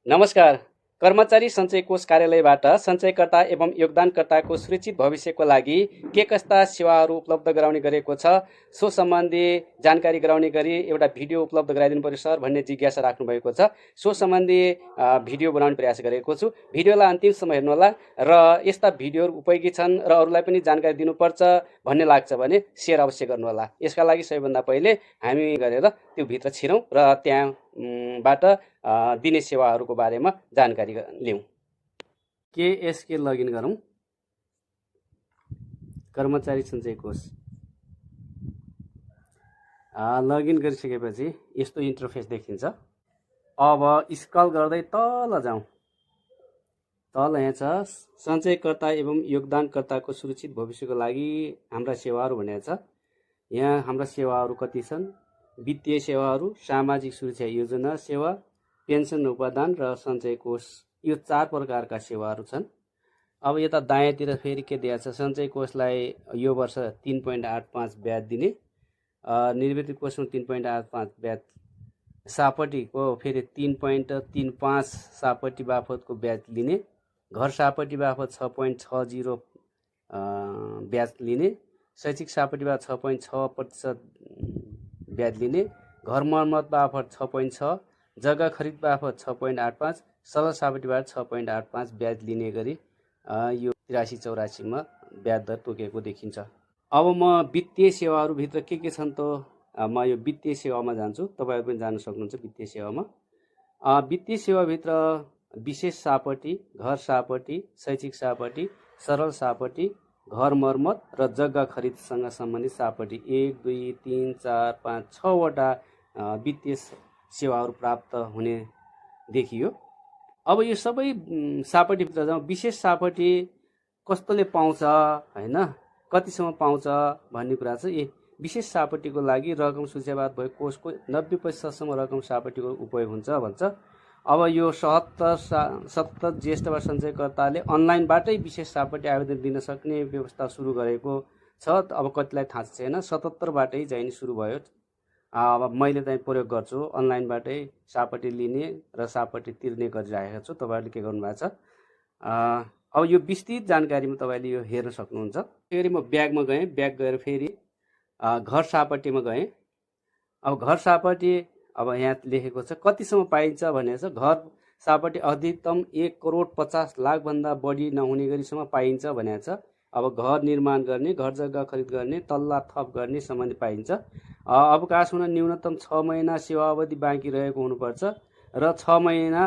नमस्कार। कर्मचारी सञ्चय कोष कार्यालयबाट सञ्चयकर्ता एवं योगदानकर्ताको सुरक्षित भविष्यको लागि के कस्ता सेवाहरू उपलब्ध गराउने गरेको छ सो सम्बन्धी जानकारी गराउने गरी एउटा भिडियो उपलब्ध गराइदिनु पर्यो सर भन्ने जिज्ञासा राख्नु भएको छ। सो सम्बन्धी भिडियो बनाउने प्रयास गरेको छु। भिडियोलाई अन्तिमसम्म हेर्नुहोला र यस्ता भिडियोहरू उपयोगी छन् र अरूलाई पनि जानकारी दिनुपर्छ भन्ने लाग्छ भने सेयर अवश्य गर्नुहोला। यसका लागि सबैभन्दा पहिले हामी गरेर त्यो भित्र छिरौँ र त्यहाँबाट दिने सेवाहरूको बारेमा जानकारी लिउँ। केएसके लगइन गरौँ। कर्मचारी सञ्चय कोष लगइन गरिसकेपछि यस्तो इन्टरफेस देखिन्छ। अब स्क्रल गर्दै तल जाउँ। तल यहाँ छ सञ्चयकर्ता एवं योगदानकर्ताको सुरक्षित भविष्यको लागि हाम्रा सेवाहरू भनेको छ। यहाँ हाम्रा सेवाहरू कति छन्? वित्तीय सेवाहरू, सामाजिक सुरक्षा योजना सेवा, पेन्सन उपादान र सञ्चय कोष, यो 4 प्रकारका सेवाहरू छन्। अब यता दायाँतिर फेरि के दिएको छ? सञ्चय कोषलाई यो वर्ष 3.85 ब्याज दिने, निर्वृत्ति कोषमा 3.85 ब्याज, सापटीको फेरि 3.35 सापटी बापतको ब्याज लिने, घर सापटी बापत 6.60 ब्याज लिने, शैक्षिक सापटी बापत 6.6% ब्याज लिने, घर मर्मत बापत 6.6, जग्गा खरिद बापत 6.85, सरल सापटीबाट 6.85 ब्याज लिने गरी यो 83-84 मा ब्याज दर तोकेको देखिन्छ। अब म वित्तीय सेवाहरूभित्र के छन् त म यो वित्तीय सेवामा जान्छु। तपाईहरु पनि जान सक्नुहुन्छ वित्तीय सेवामा। वित्तीय सेवाभित्र विशेष सापटी, घर सापटी, शैक्षिक सापटी, सरल सापटी, घर मर्मत र जग्गा खरिदसँग सम्बन्धित सापटी 1, 2, 3, 4, 5, 6 वटा वित्तीय सेवाहरू प्राप्त हुने देखियो। अब यो सबै सापटीभित्र जाउँ। विशेष सापटी कस्तोले पाउँछ हैन, कतिसम्म पाउँछ भन्ने कुरा छ। विशेष सापटीको लागि रकम सूचीबद्ध भएको कोषको 90% सम्म रकम सापटीको उपयोग हुन्छ भन्छ। अब यो 77 ज्येष्ठमा सञ्चयकर्ताले अनलाइनबाटै विशेष सापटी आवेदन दिन सक्ने व्यवस्था सुरु गरेको छ। अब कतिलाई थाहा छैन, 77 बाटै चाहिँ सुरु भयो। अब मैले चाहिँ प्रयोग गर्छु, अनलाइनबाटै सापटी लिने र सापटी तिर्ने गरिरहेको छु। तपाईहरुले के गर्नु भएको छ? अब यो विस्तृत जानकारीमा तपाईले यो हेर्न सक्नुहुन्छ। फेरि म ब्यागमा गएँ, ब्याग गएर फेरि घर सापटीमा गएँ। अब घर सापटी अब यहाँ लेखेको छ कतिसम्म पाइन्छ भनेको छ। घर सापटी अधिकतम 1,50,00,000 भन्दा बढी नहुने गरीसम्म पाइन्छ भनेको छ। अब घर निर्माण गर्ने, घर जग्गा खरिद गर्ने, तल्ला थप गर्ने सम्बन्धी पाइन्छ। अवकाश हुन न्यूनतम 6 महिना सेवा अवधि बाँकी रहेको हुनुपर्छ र 6 महिना